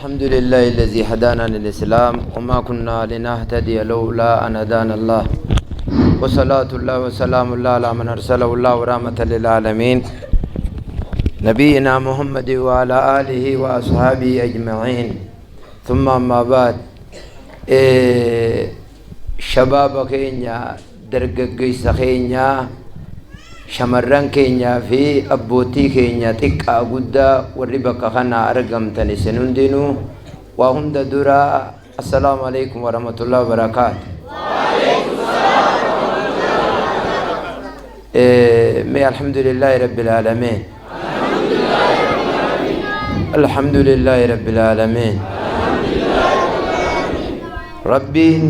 الحمد لله الذي هدانا للإسلام وما كنا لنهتدي لولا أن هدانا الله، وصلاة الله وسلام الله على من أرسله الله رحمة للعالمين، نبينا محمد وعلى آله وأصحابه أجمعين، ثم أما بعد. Shabaaba keenya, dargaggeessa keenya, shamarran keenyaa fi abbootii keenya xiqqaa guddaa warri bakka kana argamtan, isin hundinuu waa hunda dura assalaamu alaikum warahmatullahi wabarakaatu. Mee alhamdulillahi rabbil aalamiin, alhamdulillahi rabbil aalamiin. Rabbiin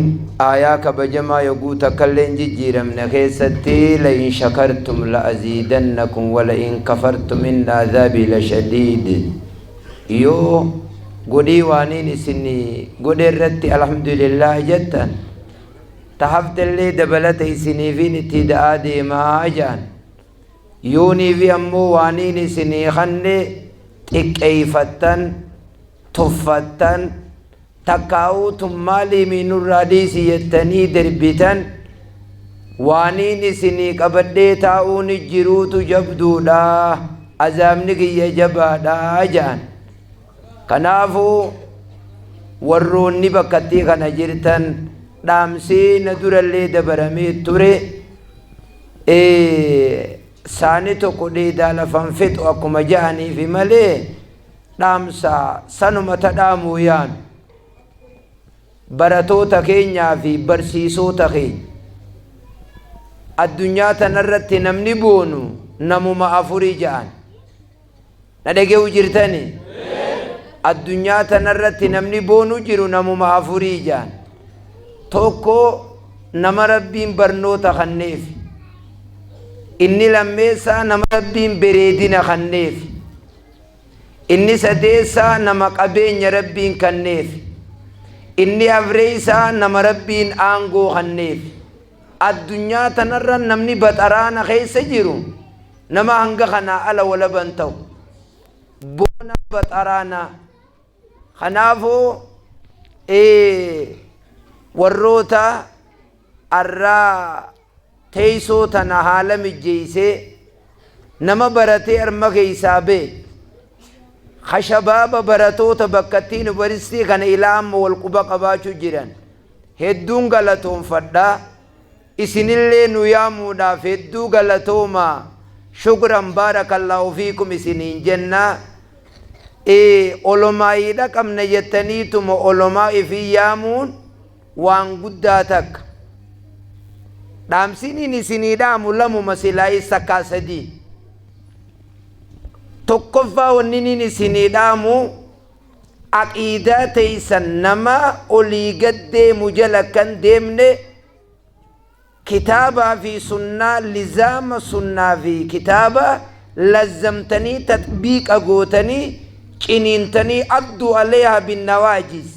aayaa kabajamaa yogguu takkallee hin jijjiiramne keessatti "لئن شكرتم لأزيدنكم ولئن كفرتم إن عذابي لشديد", yoo godhii waaniin isin godhe irratti alhamdulillah jettan, ta haftellee dabalata isiniifin itti da'aa deemaa jaan. Yooniifi ammoo waaniin isinii kanne xiqqeeyfattan, tuffattan, takkaa'uutum maaliimii nurraa dhiisi jettanii derbitan, waaniin isinii qabadhee taa'uun jiruutu jabduudha, azaabni kiyya jabaadha jaan. Kanaafuu warroonni bakkattii kana jirtan, dhaamsii na durallee dabaramee ture, saani tokko dheedaa lafan fixu akkuma ja'aniifi malee, dhaamsa sanuma ta dhaamuu yaanu baratoota keenyaa fi barsiisota keenya. Addunyaa tanarratti namni boonu namuma afurii ja'an. Na dhage'u jirtani? Addunyaa tanarratti namni boonu jiru namuma afurii ja'an. Tokko nama Rabbiin barnoota kanneef, inni lammeessaa nama Rabbiin bereedina kanneef, inni sadeessaa nama qabeenya Rabbiin kanneef, inni afreessaa nama Rabbiin aangoo kanneef. Addunyaa tanarra namni baxaraana keessa jiru nama hanga kanaa ala walaban ta'u boona baxaraana. Kanaafuu warroota arraa teessoo tana haala mijjeessee, nama baratee arma keessaa bee kashabaaba baratoota bakkattii yuunivarsiitii kana ilaa amma wal quba qabaachuu jiran hedduun galatoonfadhaa. Isinillee nu yaamuudhaaf hedduu galatoomaa, شكرا بارك الله فيكم isiniin jennaa. Olomaayiidha qabna jettaniituma olomaa ifii yaamuun waan guddaa takka. Dhaamsiniin isinii dhaamu lamuma, silaayis takkaa sadii. Tokkoffaa, wanniniin isinii dhaamu, aqiidaa teeysan nama olii gad deemu jala kan deemne, kitaabaa fi sunnaa, lizaama sunnaa fi kitaaba lazzamtanii, tatbiiqa gootanii, ciniintanii, عضوا عليها بالنواجذ,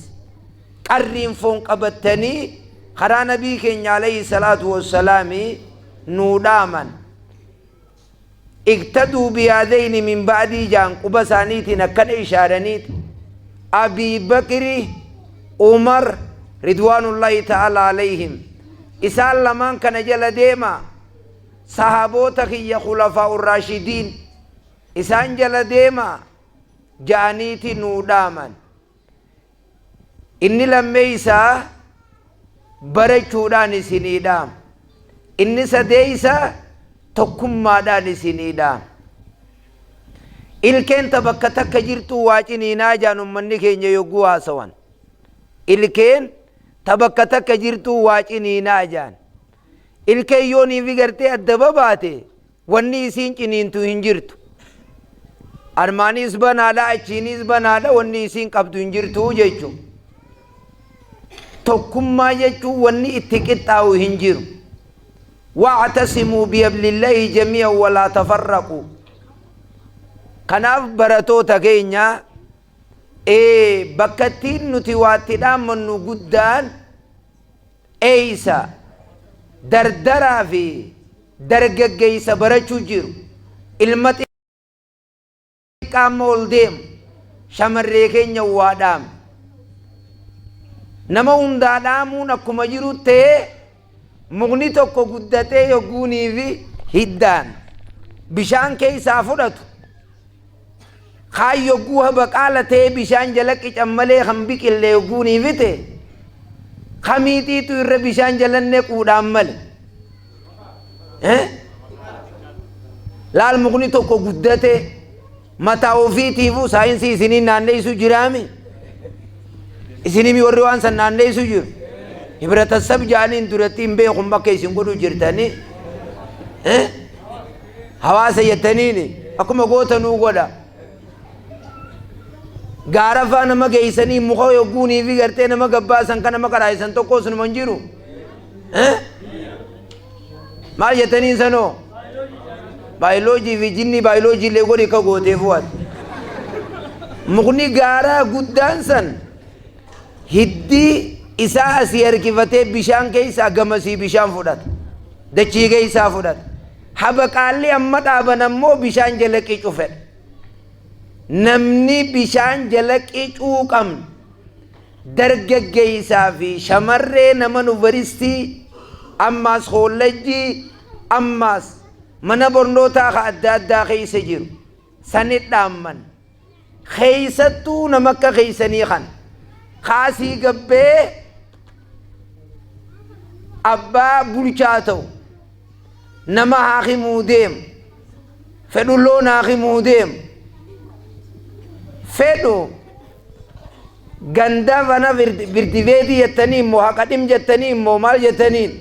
qarriin foon qabattanii karaa nabii keenya عليه الصلاة والسلام nuu dhaaman, "اقتدوا بهذين من بعدي" jaan, quba isaaniitiin akkana ishaaraniiti, Abii Bakri, Umar رضوان الله تعالى عليهم, isaan lamaan kana jala deema, sahaboota kiyya خلفاء الراشدين isaan jala deema ja'aniiti nuu dhaaman. Inni lammeeysaa barachuudhaan isinii dhaam. Inni sadeeysaa tokkummaadhaan isinii dhaam. Ilkeen ta bakka takka jirtu waa ciniinaa jaan ummanni keenya yogguu haasawan. Ilkeen ta bakka takka jirtu waa ciniinaa jaan. Ilkeen yoonii fi gartee adda babaate, wanni isiin ciniintu hin jirtu. Armaanis banaadha, achiinis banaadha, wanni isiin qabdu hin jirtu jechuudha. Tokkummaa jechuun wanni itti qixxaawu hin jiru. Wa'tasimuu bihablillaahi jamii'an walaa tafarraquu. Kanaaf baratoota keenya bakka ittiin nuti waa itti dhaammannu guddaan eeysa dardaraa fi dargaggeessa barachuu jiru. Ilma xiqqaa amma ol deemu shamarree keenya waa dhaamna. Nama hundaa dhaamuun akkuma jiru ta'ee mukni tokko guddatee yogguunii fi hiddaan bishaan keessaa fudhatu kaan yogguu habaqaala ta'ee bishaan jala qican malee kan biqille yogguunii fi ta'e kamiitiitu irra bishaan jala nequudhaan male. Laal mukni tokko guddate mataa ofiitiifuu saayinsii isiniin naanneessu jiraami. Isinimi warri waan san naanneessu jiru. Hibratasab jaaniin duratti hin beekun bakka isin godhu jirtanii. Hawaasa jettaniini akkuma goota nuu godha. Gaara faa nama geessanii muka yogguunii fi gartee nama gabbaasan kan nama qaraa'isan tokko sunuma hin jiru. Maal jettaniin sanoo? Baayoloojii fi jinnii baayoloojii illee godhi akka gooteef waan. Mukni gaaraa guddaan san hiddii isaa asii harkifatee bishaan keessaa gamasii bishaan fudhata. Dachii keessaa fudhata. Habaqaalli amma dhaaban ammoo bishaan jala qicu fedha. Namni bishaan jala qicuu qabnu dargaggeessaa fi shamarree nama nuvaristii ammaas koollejjii ammaas mana barnootaa ka adda addaa keessa jiru sani dhaamman. Keessattuu nama akka keessanii kana kaasii gabbee abbaa bulchaa ta'u nama haakimuu deemu fedhu loon haakimuu deemu fedhu ganda fana firdibeetii jettanii immoo haqa dhim jettanii immoo maal jettaniin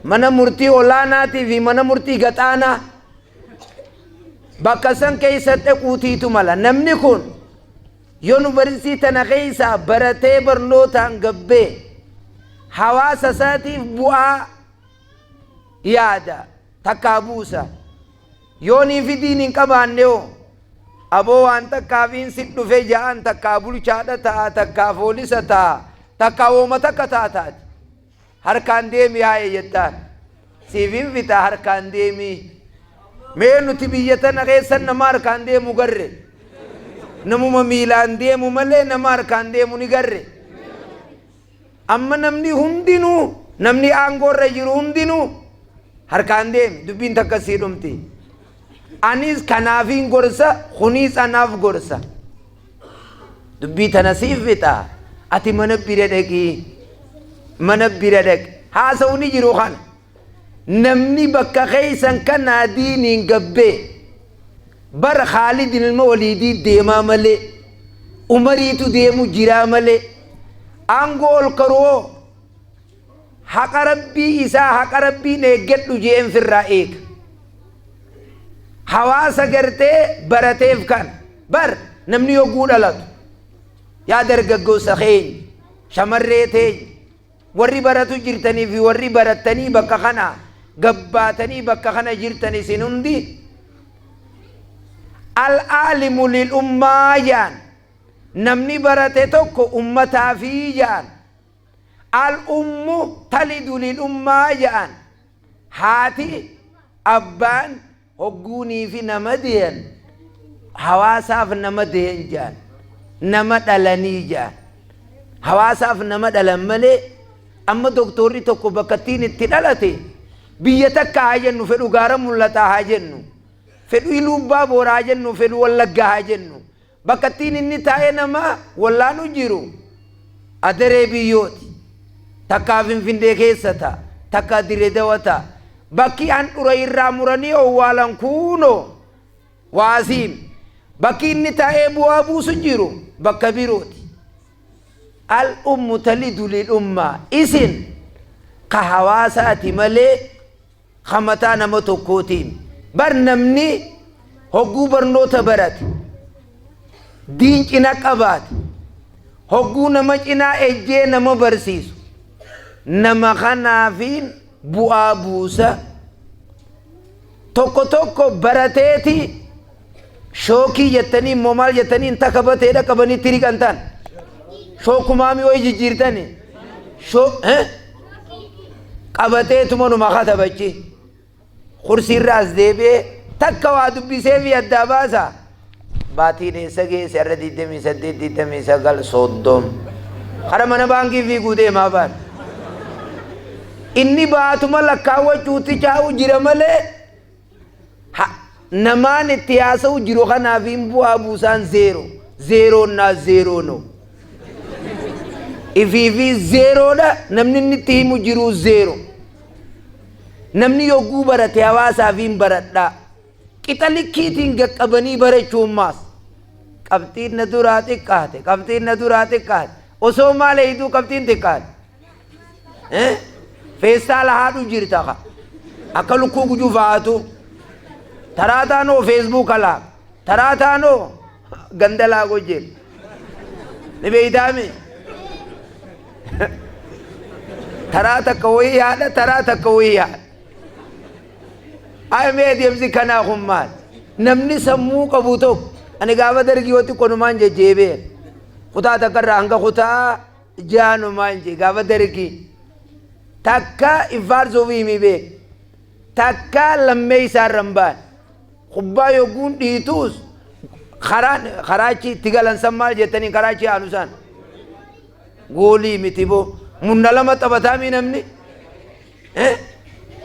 mana murtii olaanaatii fi mana murtii gaxaanaa bakka san keessa dhaquutiitu mala. Namni kun yuunivarsiitii tana keessaa baratee barnootaan gabbee hawaasa isaatiif bu'aa yaada takkaa buusa. Yoonii fi diin hin qabaanne hoo aboo waan takkaafiin si dhufe ja'an takkaa bulchaadha ta'a takkaa foolisa ta'a takkaa wooma takka ta'a taati. Harkaan deemi haa'e jettaan. Siif hin fixa harkaan deemii. Mee nuti biyya tana keessa nama harkaan deemu garre. Namuma miilaan deemu malee nama harkaan deemu ni garre. Amma namni hundinuu namni aangoo irra jiru hundinuu harkaan deemi dubbiin takka sii dhumti. Anis kanaafiin gorsa kuniis anaaf gorsa. Dubbii tana siif fixa. Ati mana bira dhaqi. Mana bira dhaqi. Haasawni jiru kana. Namni bakka keessan kanaa diiniin gabbee bar Khaalid ilma Waliidii deemaa malee Umariitu deemu jiraa malee aangoo ol karuwoo haqa rabbii isaa haqa rabbiin eeggadhu je'een firraa eega. Hawaasa gartee barateef kana bar namni yogguu dhalatu yaa dargaggossa keenya shamarree teenya warri baratu jirtanii fi warri barattanii bakka kana gabbaatanii bakka kana jirtan isin hundi al-aalimu lil ummaa jaan namni barate tokko ummataafii jaan al-ummu talidu lil ummaa jaan haati abbaan hogguunii fi nama deeyan hawaasaaf nama deeyan jaan nama dhalanii jaan hawaasaaf nama dhalan malee amma doktorri tokko bakka ittiin itti dhalate biyya takka haa jennu fedhu gaara mul'ataa haa jennu fedhu Iluubbaa Booraa haa jennu fedhu Wallaggaa haa jennu bakka ittiin inni taa'ee nama wallaanu jiru adaree biyyooti takkaa Finfinnee keessa ta'a takkaa Dire Dawa ta'a bakki handhura irraa muranii owwaalan kuunoo waasiim bakki inni taa'ee bu'aa buusu jiru bakka birooti. Al ummu talidu lil ummaa isin ka hawaasaati malee ka mataa nama tokkootiin bar namni hogguu barnoota barate diin cina qabaate Hogguu nama cinaa ejjee nama barsiisu nama kanaafiin bu'aa buusa. Tokko tokko barateeti shookii jettanii immoo maal jettanii taka bateedha qabanii itti riqan ta'an. Shookumaami wayii jijjiirtani. Shoo eh? Qabateetuma numa katabachi. Kursii irra as deebi'ee takka waa dubbisee fi addaa baasa. Baatiin eessa geesse har'a 28 29 30. Kara mana baankii fiiguu deemaa baan. Inni baatuma lakkaawwachuutti caa'u jira malee namaan itti haasa'u jiru kanaaf hin bu'aa buusaan zeero. Zeeroon naa zeeroo noo. Ifii fi zeeroodha namni inni itti himu jiru zeero. Namni yogguu barate hawaasaafiin baradhaa. Qixa likkiitiin gaqqabanii barachuun maas. Qabxiin na duraa xiqqaate, qabxiin na duraa xiqqaate. Osoo maal eeyduu qabxiin xiqqaate? Eh? Feestaala haadhu jirta ka. Akka lukkuu gujuu fa'aatu. Taraa taanoo feesbuuka laa. Taraa taanoo ganda laaqoo jira. Ni beeytaami? Taraa takka wayii haadha, taraa takka wayii haadha. Ay mee deemsi kanaa kun maal? Namni sammuu qabu tokko ani gaafa dargii yoo xiqqoonumaan jajjeebee kutaa takka irraa hanga kutaa jaanumaan jee gaafa dargii takka ifaarsuuf himi beek takka lammee isaa irra hin baane. Kubbaa yogguun dhiituus karaan karaa achi itti galan san maal jettanii karaa achi aanu san goolii miti boo munna lama taphataa mii namni Eh?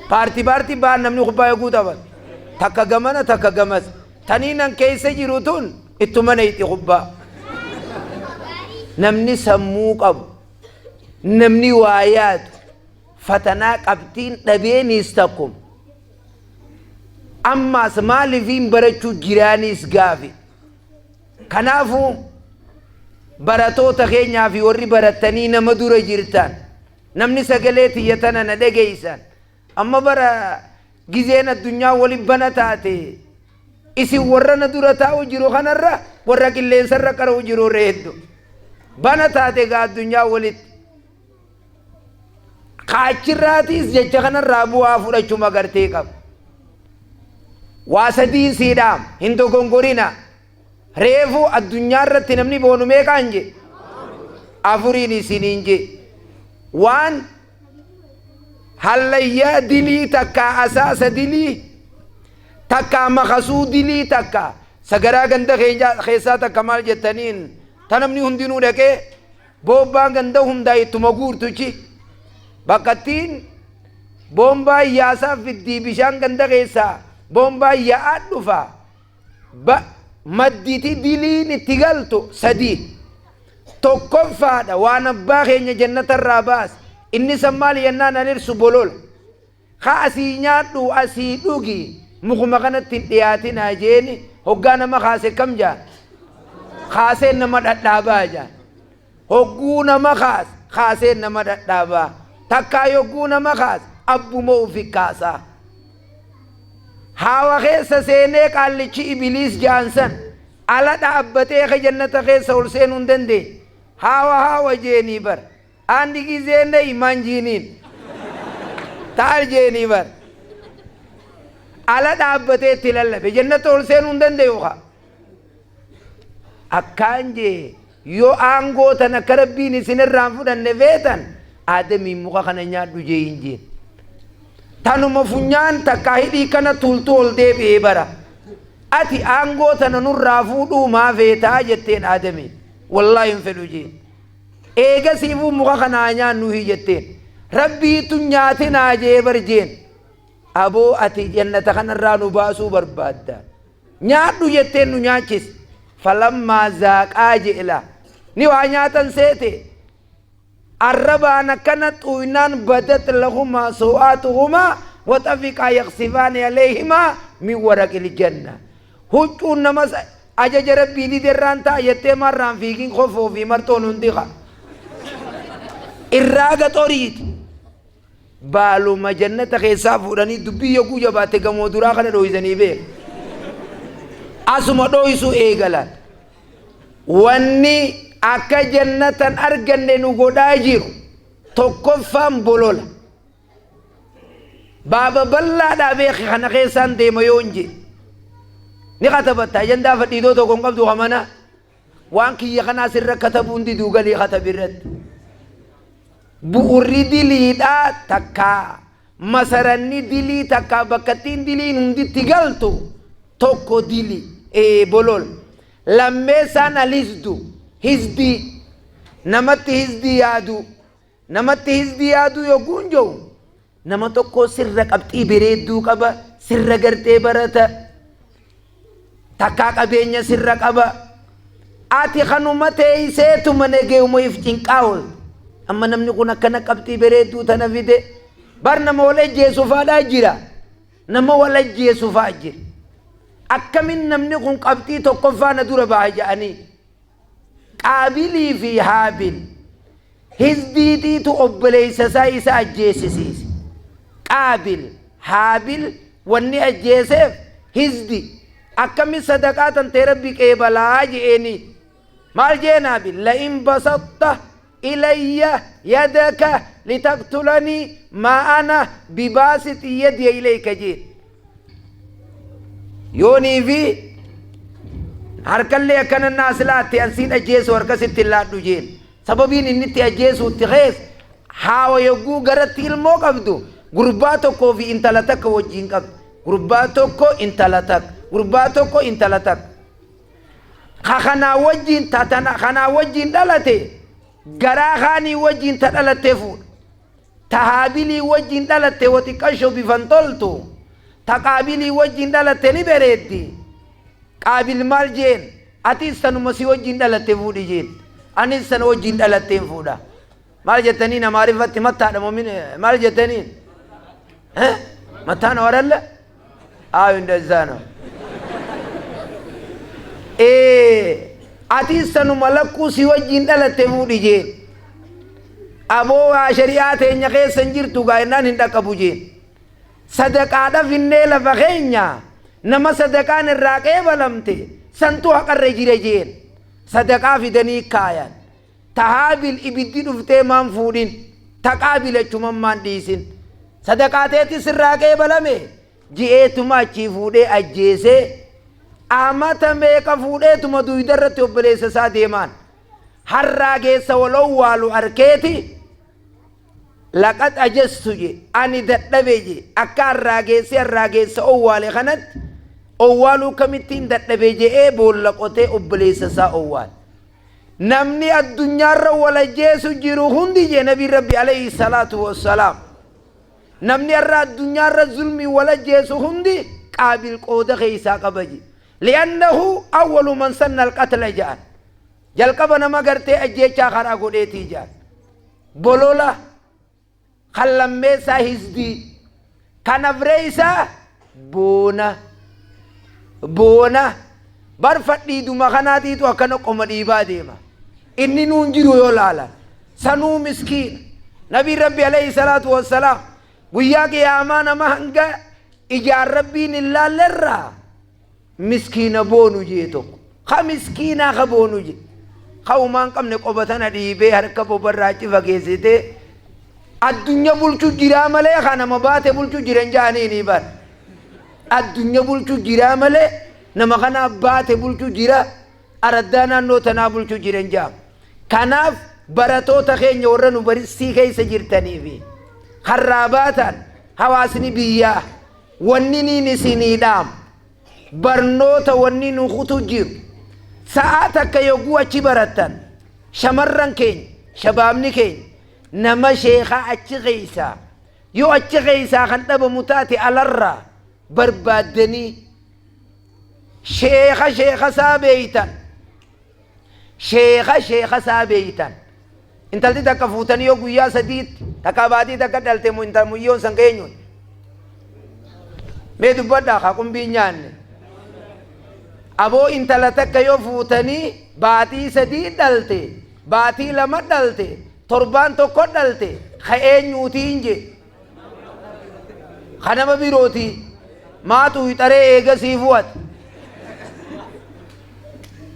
Paartii paartii ba'an namni kubbaa yogguu taphatu takka gamana takka gamas tanii nan keessa jiru tun ittuma nayxi kubbaa namni sammuu qabu namni waa yaadu fatanaa qabxiin dhabeeniis takkuma Ammaas maalifiin barachuu jiraaniis gaafi. Kanaafuu baratoota keenyaa fi warri barattanii nama dura jirtan namni sagalee tiyya tana na dhageessan amma bara gizeen addunyaa wali bana taate isin warra na dura taa'u jiru kanarra warra qilleensarra qara'u jiru irra hedduu bana taate gaa addunyaa walitti Ka achirraatiis jecha kanarraa bu'aa fudhachuma gartee qaba. Waa sadiin sii dhaama hin dogongorina. Reefu addunyaa irratti namni boonu meeqaan jee? Afuriin isiniin jee. Waan hallayyaa dilii takkaa asaasa dilii takkaa makasuu dilii takkaa sagaraa ganda keessaa takka maal jettaniin ta namni hundinuu dhaqee Boobbaan ganda hundaa ittuma guurtuchi. Bakkattiin boombaan yaasaa fiddii bishaan ganda keessaa boombaan yaa'aa dhufa. Ba madditi diliin itti galtu sadii. Tokkoffaadha waan abbaa keenya jannatarraa baase. Inni san maal yennaan alirsu bolola. Ka asii nyaadhuu asii dhugi mukuma kanatti hin dhiyaatinaa jeeni hoggaa nama kaase kam jaan? Kaaseen nama dhadhaabaa jaan. Hogguu nama kaase kaaseen nama dhadhaabaa. Takkaa yogguu nama kaase abbuma ufi kaasaa. Haawa keessa seenee qaallichi ibiliis jaan san ala dhaabbatee ka jannata keessa ol seenuu hin dandeenye. Haawa haawa jeenii bar. Andi gizee nei manjiiniin taal jeenii bar. Ala dhaabbatee itti lallabe jannata ol seenuu hin dandayu kaa. Akkaan jee yoo aangoo tan akka rabbiin isin irraa hin fudhanne feetan aadamiin muka kana nyaadhu jee hin jeen. Tanuma funyaan takkaa hidhii kana tuultuu ol deebi'ee bara. Ati aangoo tana nurraa fuudhuu maa feetaa jetteen aadamiin. Wallaahi hin fedhu jeen. Eegasiifuu muka kana haa nyaannuuhi jetteen. Rabbiitu nyaatinaa jee bar jeen. Aboo ati jannata kanarraa nu baasuu barbaadda. Nyaadhu jetteen nu nyaachise. Falammaa zaaqaa je'ela. Ni waa nyaatan seete. Arrabaan akkana xuuynaan badat lahumaa soo'aatuhumaa waxafiqaa yaqsifaani aleehimaa min waraqil janna. Huccuun nama ajaja Rabbii dide irraan ta'a jettee maarraan fiigin kofoo fi marxoon hundi ka. Irraa gaxoriiti. Baaluma jannata keessaa fuudhanii dubbii yogguu jabaatte gamoo duraa kana dhooysanii beeka. Asuma dhooysuu eegalan. Wanni akka jannatan arganne nu godhaa jiru tokkoffaan bolola. Baaba bal'aadhaa beeki kana keessaan deema yoo hin jee. Ni katabatta ajandaa fadhiidoo tokko hin qabdu kamana waan kiyya kanaa sirra katabuun diduu galii katabi irratti. Bu'urri diliidhaa takkaa masaranni dilii takkaa bakkattiin diliin hunditti galtu tokko dili bolol. Lammeessaan alhisdu hisdii namatti hisdii yaaduu. Namatti hisdii yaaduu yogguun jedhu nama tokko sirra qabxii bereedduu qaba, sirra gartee barata, takkaa qabeenya sirra qaba. Ati kanuma teeyseetuma nageeyuma if cinqaa oolta. Amma namni kun akkana qabxii bereedduu tana fide. Bar nama wal ajjeesu faadhaa jira. Nama wal ajjeesu faa jira. Akkamin namni kun qabxii tokkoffaa na dura baha jedhanii. Qaabilii fi Haabil hisdiitiitu obboleessa isaa isa ajjeesisiise. Qaabil Haabil wanni ajjeeseef hisdi. Akkami sadaqaa tantee Rabbi qeebalaa je'eeni. Maal jeen Haabil? La'in basatta ilayya yadaka litaqtulanii maa ana bibaasixi yadiya ilayka jeen. Yoonii fi harkallee akkana naas laatte an siin ajjeesu harka sitti hin laadhu jeen. Sababiin inni itti ajjeesuutti kees haawa yogguu garatti ilmoo qabdu gurbaa tokkoo fi intala takka wajjin qabdi. Gurbaa tokko intala takka. Gurbaa tokko intala takka. Ka kanaa wajjin ta tana kanaa wajjin dhalate garaa kaanii wajjin ta dhalatte fuudha. Ta Haabilii wajjin dhalatte wa xiqqasho bifan toltu, ta Qaabilii wajjin dhalatte ni bereeddi. Qaabil maal jeen? Atis tanuma si wajjin dhalatte fuudhi jeen. Anis tana wajjin dhalatteen fuudha. Maal jettaniin Amaariffatti mattaadha moo maal jettaniin? Mattaa ነው አይደለ? አዎ እንደዛ ነው። Atis tanuma lakkuu si wajjin dhalatte fuudhi jeen. Aboo waa shari'aa teenya keessa hin jirtu gaa jennaan hin dhaqqabu jeen. Sadaqaadha finnee lafa keenya nama sadaqaan irraa qeebalamte santu haqarra jira jeen. Sadaqaa fidanii kaayan. Ta Haabil ibiddi dhuftee maan fuudhin? Ta Qaabil achuman maan dhiisin? Sadaqaa teeti sirraa qeebalame? Ji'eetuma achii fuudhee ajjeesee amata meeqa fuudheetuma duyda irratti obboleessa isaa deemaan. Harraa keessa wal owwaalu arkeeti laqad ajastu je ani dadhabe je akka harraa geessee harraa keessa owwaale kanatti owwaaluu kamittiin dadhabe je'ee boolla qotee obboleessa isaa owwaale. Namni addunyaarra wal ajjeesu jiru hundi jee nabiin Rabbi alayhi salaatu wassalaam. Namni har'a addunyaarra zulmii wal ajjeesu hundi Qaabil qooda keessaa qaba jee. Li'annahu awwalu man sanna al-qatla ja'an. Jalqaba nama gartee ajjeechaa karaa godheetii ja'an. Bolola Kan lammeessaa hisdii. Kan afreessaa boona. Boona. Bar fadhiiduma kanaatiitu akkana qoma dhiibaa deema. Inni nuun jiru yoo laalan. Sanuu miskiina. Nabiin Rabbi alayhi salaatu wassalaam guyyaa qiyaamaa nama hanga ijaan Rabbiin hin laallerraa Miskiina boonu jee tokko. Ka miskiinaa ka boonu jee. Ka humaa hin qabne qoba tana dhiibee harka bobarraa achi fageessitee addunya bulchu jiraa malee ka nama baate bulchu jira hin ja'aniini bar. Addunya bulchu jiraa malee nama kanaa baate bulchu jira araddaa naannoo tanaa bulchu jira hin ja'amu. Kanaaf baratoota keenya warra nu baristii keessa jirtanii fi karraa baatan hawaasni biyyaa Wanni niin isinii dhaamu, barnoota wanni nu kutu jiru, sa'aa takka yogguu achi barattan, shamarran keenya, shabaabni keenya, nama sheekhaa achi keessaa, yoo achi keessaa kan dhabamu taate alarraa barbaaddanii, sheekha sheekha isaa beeytan, Sheekha sheekha isaa beeytan. Intalti takka fuutanii yoo guyyaa sadiitti takka baatii takka dhalte mu intal muyyoon san keenyuun. Mee dubbadhaa kaa qumbii hin nyaanne. Aboo intala takka yoo fuutanii baatii sadii dhalte baatii lama dhalte torbaan tokko dhalte ka eenyuutii hin jee. Ka nama birootii maa xuuxaree eegasii fu'ate.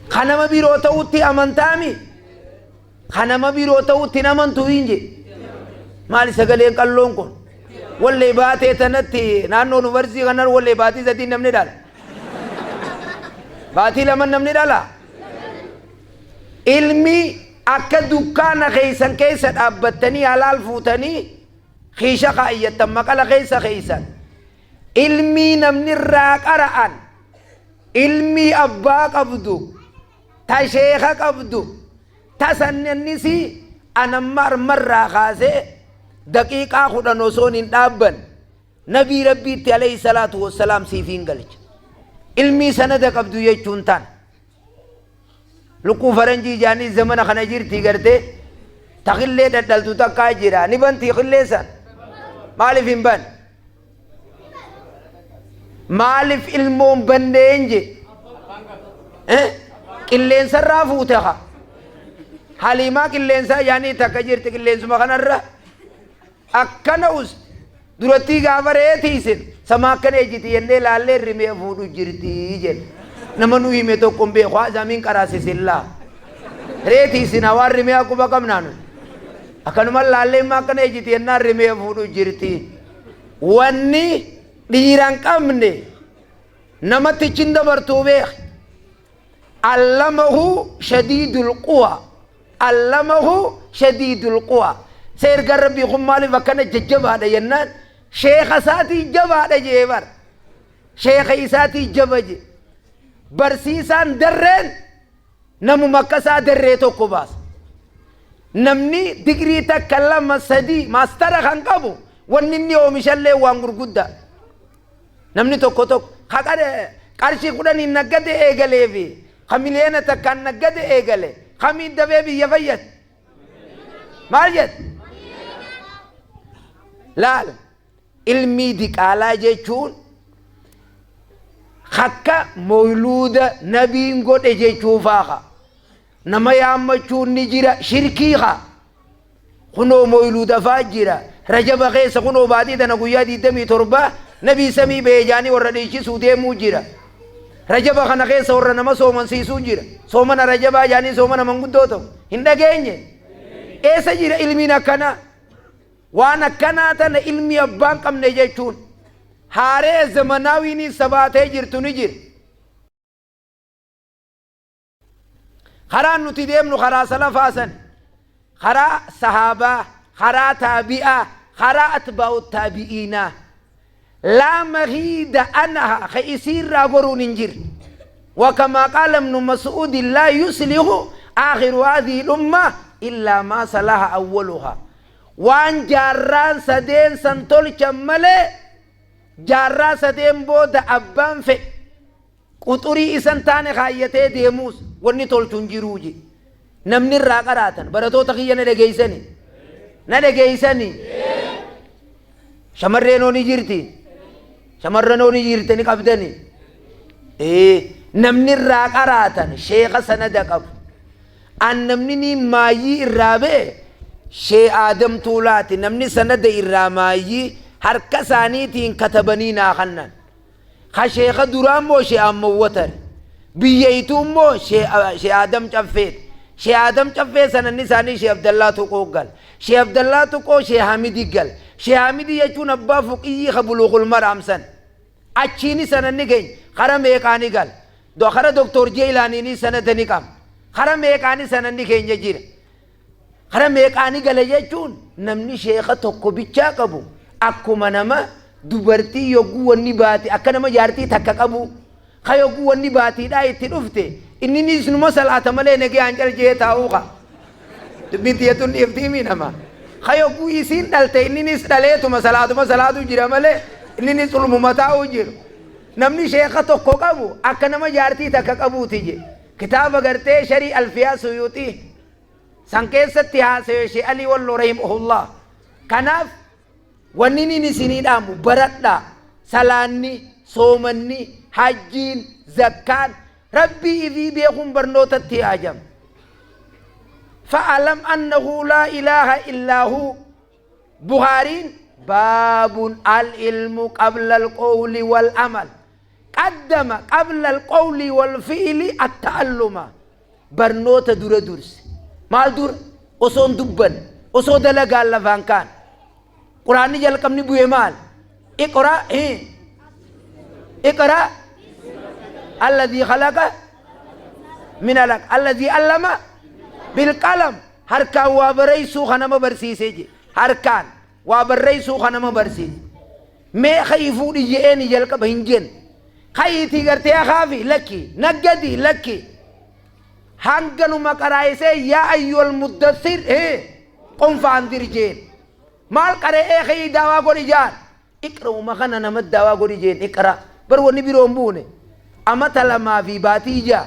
Ka nama biroo ta'utti amantaami. Ka nama biroo ta'utti hin amantu hin jedhe. Maali sagaleen qalloon kun? Wallee baatee tanatti naannoo yuunivarsiitii kanan wallee baatii sadii namni dhala. Baatii lama namni dhala. Ilmi akka dukkaana keessan keessa dhaabbattanii halaal fuutanii kiisha kaayyattan maqala keessa keessan. Ilmii namni irraa qara'an ilmii abbaa qabdu ta sheeka qabdu ta sannannisii an amma armarraa kaasee daqiiqaa 10 osoon hin dhaabban nabii rabbiitti alayhi salaatu wassalaam siif hin galcha. Ilmii sanada qabdu jechuun tana. Lukkuu faranjii jaanii zamana kana jirti gartee ta qillee dhadhaltu takkaa jira ni bantii qillee san maaliif hin ban maaliif ilmoon banneen je qilleensarraa fuute ha haliimaa qilleensaa jaanii takka jirti qilleensuma kanarra Akkana us durattii gaafa re'ee tiisin sama akkana ejjiti jennee laallee rimee fuudhu jirti jedhe. Nama nu hime tokko hin beeku haadha min qaraasisillaa. Re'ee tiisin hawaan rimee akkuma qabnaa nuti. Akkanuma laallee immoo akkana ejjiti jennaan rimee fuudhu jirti. Wanni dhiira hin qabne namatti chin dabartuu beeki. Allamahu shadiidul quwa. Allamahu shadiidul quwa. Sa ergaan Rabbii kun maaliif akkana jajjabaadha jennaan sheekha isaatii jabaadha jee bar. Sheekha isaatii jaba jee. Barsiisaan darreen namuma akka isaa darree tokko baasa. Namni digirii takka lama sadii maastara kan qabu wanni inni oomishallee waan gurguddaa. Namni tokko tokko ka qarshii kudhaniin naggade eegalee fi ka miliyoona takkaan naggade eegale kamiin dafee biyya fayyade? Maal jedhe? Laal ilmii diqaalaa jechuun akka moyluuda nabiin godhe jechuufaa ka nama yaammachuun ni jira shirkii ka Kunoo moyluuda faa jira. Rajaba keessa kunoo baatii tana guyyaa 27 nabii samii bahe jaanii warra dhiichisuu deemuu jira. Rajaba kana keessa warra nama soomansiisuu jira. Soomana rajabaa jaanii soomana manguddoo ta'u. Hin dhageenye? Eessa jira ilmiin akkanaa? Waan akkanaa tana ilmii abbaan qabne jechuun haaree zamanaawiin sabaatee jirtu ni jira. Karaan nuti deemnu karaa salafaa san, karaa sahaabaa, karaa taabi'aa, karaa atbaa'u taabi'iinaa. Laa mahiida anha ka isiirraa goruun hin jirre. Wakamaa qaala ibnu mas'uudin laa yuslihu aakhiru haadhihi lumma illaa maa salaha awwaluhaa. Waan jaarraan sadeen san tolchan malee jaarraa sadeen booda abbaan fedhe Quxurii isa hin taane kaayyatee deemuus wanni tolchu hin jiruu je. Namni irraa qaraatan baratoota kiyya na dhageessani? Na dhageessani? Shamarreenoo ni jirti? Shamarranoo ni jirti ni qabdani? Ee namni irraa qaraatan sheeka sanada qabu. An namni ni maayyii irraa ba'e shee Aadam Tuulaati namni sanada irraa maayyii harka isaaniitiin katabanii naa kannan. Ka sheekha duraa immoo Shee Ahmad Watari. Biyya ituu immoo Shee Aadam Caffeeti. Shee Aadam Caffee sananni isaanii Shee Abdallaa Tuqoo gala. Shee Abdallaa Tuqoo Shee Hamidi gala. Shee Hamidi jechuun abbaa fuqiyyii ka Buluuqul Maraam san. Achiini sananni keenya kara meeqaani gala. Kara Doktor Jeeylaaniini sanada ni qabna. Kara meeqaani sananni keenya jira. Kara meeqaani gala jechuun namni sheekha tokko bichaa qabu akkuma nama dubartii yogguu wanni baati akka nama jaartii takka qabu ka yogguu wanni baatiidhaa itti dhufte inninis numa salaata malee nagayaan cal jee taa'uu ka dubbiin tiyya tun dhiiftiimii nama ka yogguu isiin dhalte inninis dhaleetuma salaatuma salaatu jira malee inninis ulmuma taa'uu jiru namni sheekha tokko qabu akka nama jaartii takka qabuuti je Kitaaba gartee Sharii Alfiyaa Suyuuxii san keessatti haasawe Shee Alii Walloo Rahimahullah. Kanaaf wanni inni isinii dhaamu baradhaa. Salaanni, soomanni, hajjiin, zakkaan Rabbii ifii beekuun barnootatti haajama. Fa'alam annahu laa ilaaha illaa huu. Bukhaariin baabun al-ilmu qabla al-qawli wal-amal. Qaddama qabla al-qawli wal-fi'li at-ta'alluma. Barnoota dura durse. Maal dura? Osoo hin dubbanne, osoo dalagaan lafaan kaan. Quraanni jalqabni bu'e maal? Iqra hi Iqra alladhii khalaqa min alaq alladhii allama bilqalam harkaan waa barreessuu kan nama barsiisee je harkaan waa barreessuu kan nama barsiise. Mee ka'ii fuudhi je'eeni jalqaba hin jenne. Ka'iitii gartee akaafi lakki naggadii lakki hanganuma qaraayisee yaa ayyuhal muddassir qum fa'anzir jeen. Maal qara'ee ka'ii daawaa godhi jaan. Iqra'uma kana nama daawaa godhi jeen iqra. Bar wanni biroo hin buune. Amata 2 fi baatii 6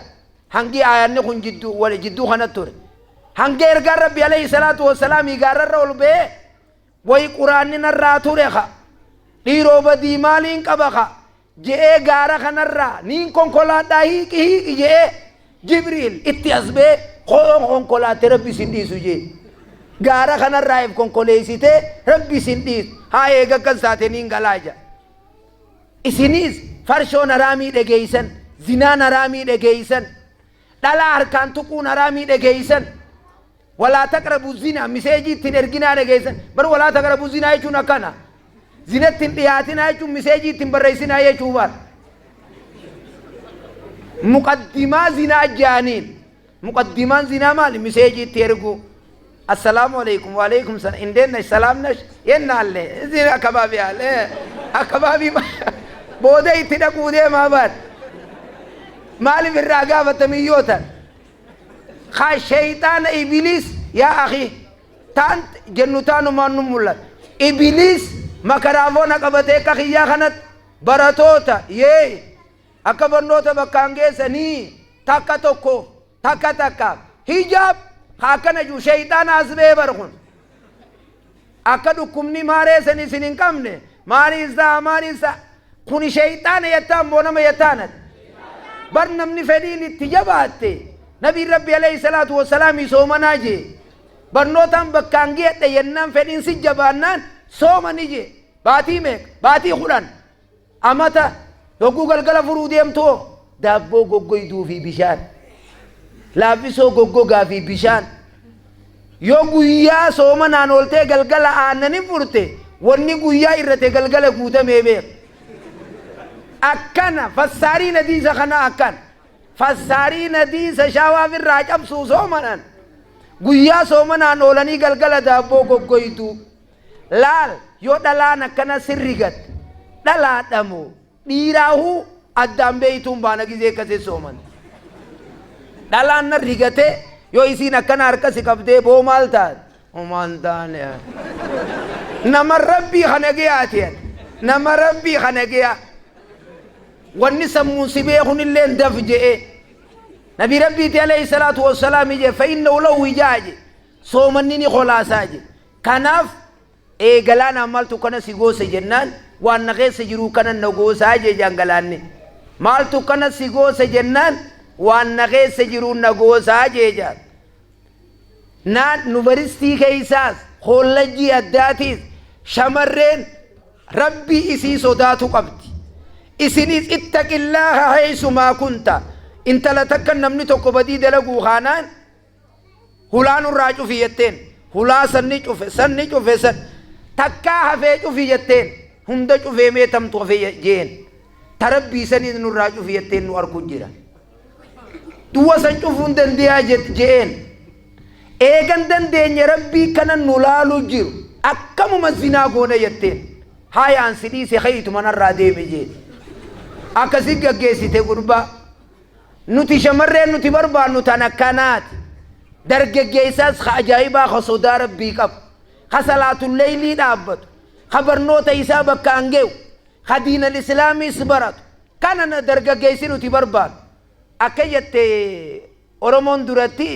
hangi aayanni kun jidduu wal jidduu kana ture. Hanga ergaan Rabbi alayhi salaatu wassalaamii gaarrarra ol ba'ee Way quraanni narraa ture ka. Dhiiroo badii maaliin qaba ka. Je'ee gaara kanarraa niin konkolaadhaa hiiqi hiiqi je'ee Jibriil itti as ba'ee ko'oon konkolaatte Rabbi isin dhiisu jee. Gaara kanarraa if konkoleessitee Rabbi isin dhiisu. Haa eega akkas taate niin galaa ja'a. Isiniis farshoon haraamii dhageeysan, zinaan haraamii dhageeysan, dhalaa harkaan tuquun haraamii dhageeysan. Walaa taqrabu zinaa miseejii itti hin erginaa dhageessan. Bar walaa taqrabu zinaa jechuun akkana. Zinatti hin dhiyaatinaa jechuun miseejii itti hin barreessinaa jechuu bar. Muqaddimaa zinaa jaaniin. Muqaddimaan zinaa maali? Miseejii itti erguu. Assalaamu alaikum wa alaikum salam. Indeen nash salaam nash yenna alle. Zina akabaabii alle. Akabaabii booda itti dhaquu deemaa bar. Maaliif irraa gaafatta miyyootan? Ka sheyxaana ibiliis yaa akhi taan jennu taanumaan nu mul'ata. Ibiliis makaraafoona qabatee akka kiyyaa kanatti baratoota yee akka barnoota bakkaan geessanii takka tokkoof takka takkaaf hijaab ka akkana jiru sheyxaana as ba'ee bar kun. Akka dhukkubni maaree san isin hin qabne maaliis ta'a maaliis ta'a kuni sheyxaana jettaan moo nama jettaan ati bar namni fedhiin itti jabaatte nabiin rabbi alayhi salaatu wassalaami soomanaa jee barnootaan bakkaan giyadhe jennaan fedhiin si jabaannaan soomani jee baatii meeqa baatii 10 Amata yogguu galgala furuu deemtu hoo daabboo goggoyduu fi bishaan. Laaffisoo goggogaa fi bishaan. Yoo guyyaa soomanaan ooltee galgala aannanin furte wanni guyyaa irrate galgala guutamee beeka. Akkana fassaariin hadiisa kanaa akkana. Fassaariin hadiisa shaawaaf irraa cabsuu soomanan. Guyyaa soomanaan oolanii galgala daabboo goggoyduu. Laal yoo dhalaan akkana si rigatte dhalaadha moo dhiiraahuu addaan beeytuun baana gizee akkasi sooman. Dhalaan na rigatee yoo isiin akkana harka si qabdee boo maal taate? Homaa hin taane. Nama rabbii kana geyaati ati. Nama rabbii kana geyaa. Wanni sammuun si beekunillee daf je'ee. Nabii rabbiiti alayhi salaatu wassalaam jee fa innahu lahu wijaa jee. Soomanni ni kolaasaa jee. Kanaaf ee galaanaan maaltu kana si goose jennaan waan na keessa jiruu kana na goosaa jee jaan galaanni. Maaltu kana si goose jennaan waan na keessa jiruu na goosaa jee jaan. Naan nuvaristii keessaas koollajjii addaatiis shamarreen rabbii isii sodaatu qabdi. Isinis ittaqillaaha heeysumaa kunta intala takka namni tokko badii dalaguu kaanaan Hulaa nurraa cufi jetteen. Hulaa san ni cufe, san ni cufe, san takkaa hafee cufi jetteen. Hunda cufee mee tamtu hafe jeen. Ta Rabbii saniis nurraa cufi jetteen nu arku jira. Duwwa san cufuu hin dandeeyaa je'een. Eegan dandeenye Rabbii kana nu laalu jiru. Akkamuma zinaa goona jetteen. Haayaan si dhiise ka'iituma narraa deemi jeen. Akkasi gaggeessite gurbaa. Nuti shamarreen nuti barbaannu tan akkanaati. Dargaggeessaas ka ajaa'ibaa ka sodaa Rabbii qabu, ka salaatulleeylii dhaabbatu, ka barnoota isaa bakkaan ge'u, ka diinal islaamiis baratu. Kana na dargaggeessi nuti barbaannu. Akka jette Oromoon duratti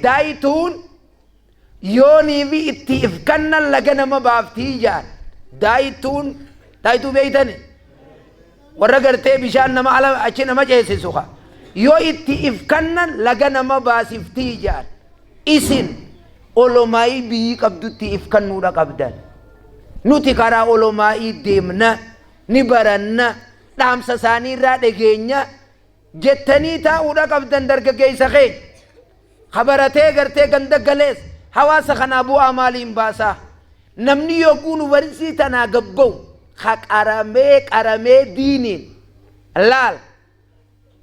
daayituun yoonii fi itti if kannan laga nama baaftii jaan. Daayituun daayituu beeytani? Warra gartee bishaan nama ala achi nama ceesisu ka. Yoo itti if kannan laga nama baasiftii jaan. Isin olomaayii biyyi qabdutti if kannuudha qabdan. Nuti karaa olomaayii deemna, ni baranna, dhaamsa isaanii irraa dhageenya jettanii taa'uudha qabdan dargaggeessa keenya. Ka baratee gartee ganda galees hawaasa kanaa bu'aa maaliin baasaa? Namni yogguu nuvarisii tanaa gad ba'u ka qaramee qaramee diiniin laal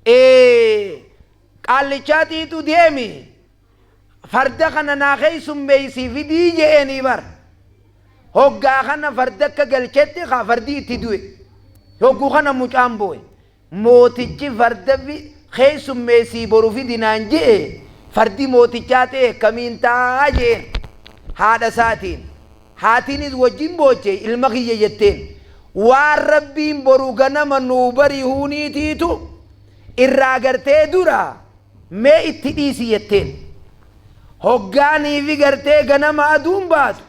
ee qaallichaatiitu deemi farda kana naa keessummeessii fidii je'eenii bar. Hoggaa kana farda akka galchetti kaa fardi itti du'e. Hogguu kana mucaan boo'e. Mootichi farda keessummeessii boru fidi naan je'e, fardi mootichaa ta'e akkamiin ta'a je'een haadha isaatiin. Haatiinis wajjin booche ilma kiyya jetteen. Waan Rabbiin boru ganama nuu barihuuniitiitu irraa gartee dura mee itti dhiisi jetteen. Hoggaaniifi gartee ganama aduun baatu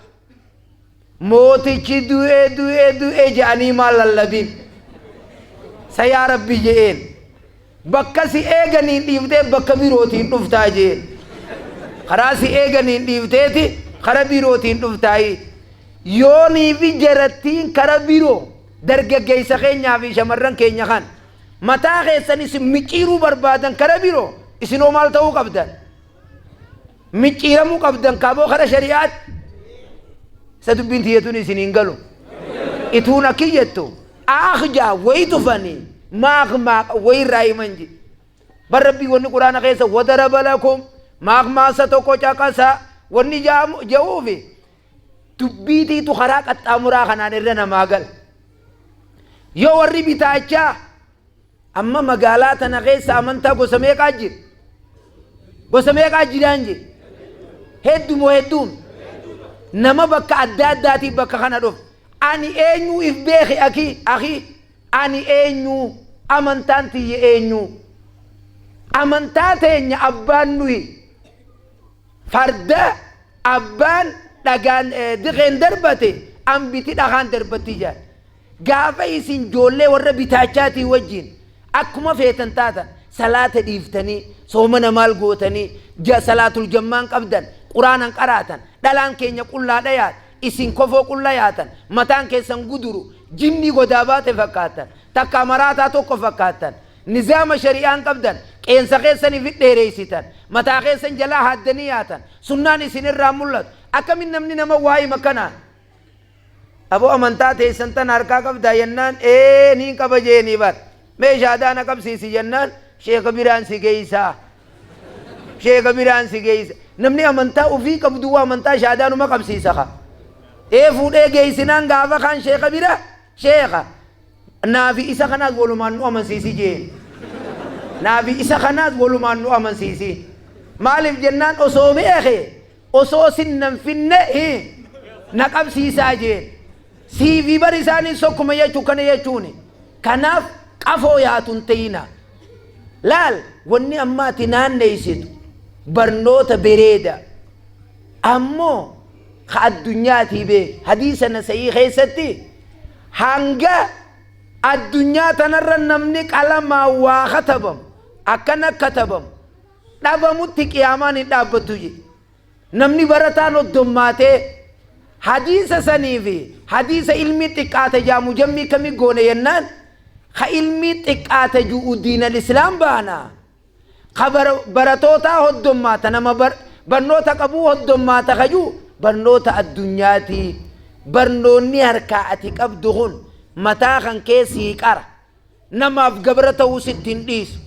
Mootichi du'e du'e du'e je'anii maal lallabin? Sa yaa Rabbi je'een. Bakka si eeganiin dhiiftee bakka birootiin dhuftaa je'een. Karaa si eeganiin dhiifteeti kara birootiin dhuftaayi. Yoonii fi jarattiin kara biroo dargaggeessa keenyaa fi shamarran keenya kan mataa keessan isin micciiruu barbaadan kara biroo isinoo maal ta'uu qabdan? Micciiramuu qabdan kaaboo kara shari'aatti. Isa dubbiin tiyya tun isin hin galu. Ituun akki jettu aakh jaa wayi tufanii maaq maaq wayi irraa himan je. Bar Rabbii wanni quraana keessa wadaraba lakum maaq maasa tokko caqasa wanni ja'uufi dubbiitiitu karaa qaxxaamuraa kanaan irra namaa gala. Yoo warri bitaachaa Amma magaalaa tana keessa amantaa gosa meeqaa jira? Gosa meeqaa jiraan jee? Heddu moo hedduun? Nama bakka adda addaatii bakka kana dhufe. Ani eenyuu if beeki akii akii ani eenyuu amantaan tiyya eenyuu? Amantaa teenya abbaan nuyi farda abbaan dhagaan diqeen darbate ambiti dhakaan darbatti jedhan. Gaafa isin joollee warra bitaachaatii wajjin akkuma feetan taatan salaata dhiiftanii soomana maal gootanii salaatul jammaan qabdan quraanan qaraatan dhalaan keenya qullaa dhayaat isin kofoo qulla yaatan mataan keessan guduru jinnii godaa baate fakkaattan takkaa maraataa tokko fakkaattan nizaama shari'aan qabdan qeensa keessan ifit dheereysitan mataa keessan jalaa haaddanii yaatan sunnaan isin irraa mul'atu akkamin namni nama waa hima kanaan Aboo amantaa teessan tana harkaa qabdaa jennaan ee niin qaba jeenii bar. Mee shaadaa na qabsiisi jennaan sheeka biraan si geessaa. Sheeka biraan si geessa. Namni amantaa ofii qabu duwwaa amantaa shaadaa numa qabsiisa ka. Ee fuudhee geessinaan gaafa kaan sheeka bira sheeka. Naafi isa kanaas walumaan nu amansiisi jeen. Naafi isa kanaas walumaan nu amansiisi. Maaliif jennaan osoo beekee Osoo sin nan finne hi na qabsiisaa jeen. Sii fi bar isaanis tokkuma jechu kana jechuuni. Kanaaf qafoo yaatu hin ta'inaa. Laal wanni amma ati naanneessitu barnoota bereeda. Ammoo ka addunyaatii beeki. Hadiisa Nasa'ii keessatti hanga addunyaa tanarra namni qalamaan waa katabamu akkana katabamu dhabamutti qiyaamaan hin dhaabbattu jedhe. Namni barataan hoddommaatee hadiisa sanii fi hadiisa ilmii xiqqaate jaamu jammii kami goone jennaan ka ilmii xiqqaate ju'u diinal islaam baana ka baratootaa hoddommaata nama barnoota qabuu hoddommaata ka ju'u barnoota addunyaatii barnoonni harkaa ati qabdu kun mataa kan kee sii qara Namaaf gabra ta'uu sitti hin dhiisu.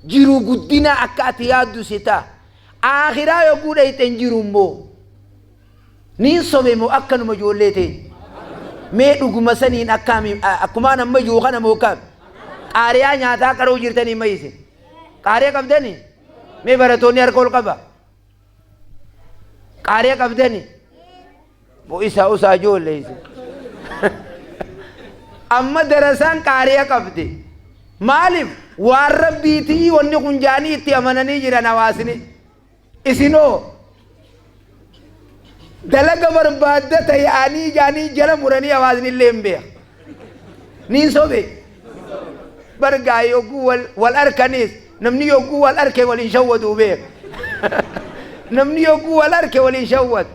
Jiruu guddinaa akka ati yaaddu si ta'a. Aakhiraa yogguu dhayxe hin jiru immoo. Niin sobe moo akkanuma ijoollee teenya? Mee dhuguma saniin akkaami akkumaan amma jiru kana moo akkami? Qaariyaa nyaataa qaruu jirtanii ma isin? Qaariyaa qabdanii? Mee baratoonni harka ol qaba. Qaariyaa qabdanii? Bo isaa usaa ijoollee isin. Amma darasaan qaari'a qabdi. Maaliif waan rabbiitii wanni kun jaanii itti amananii jiran hawaasni. Isinoo dalaga barbaadda ta'anii jaanii jala muranii hawaasni illee hin beeka. Niin sobe. Bargaa yogguu wal arkanis namni yogguu wal arke wal hin shawwadu beeka. Namni yogguu wal arke wal hin shawwadu.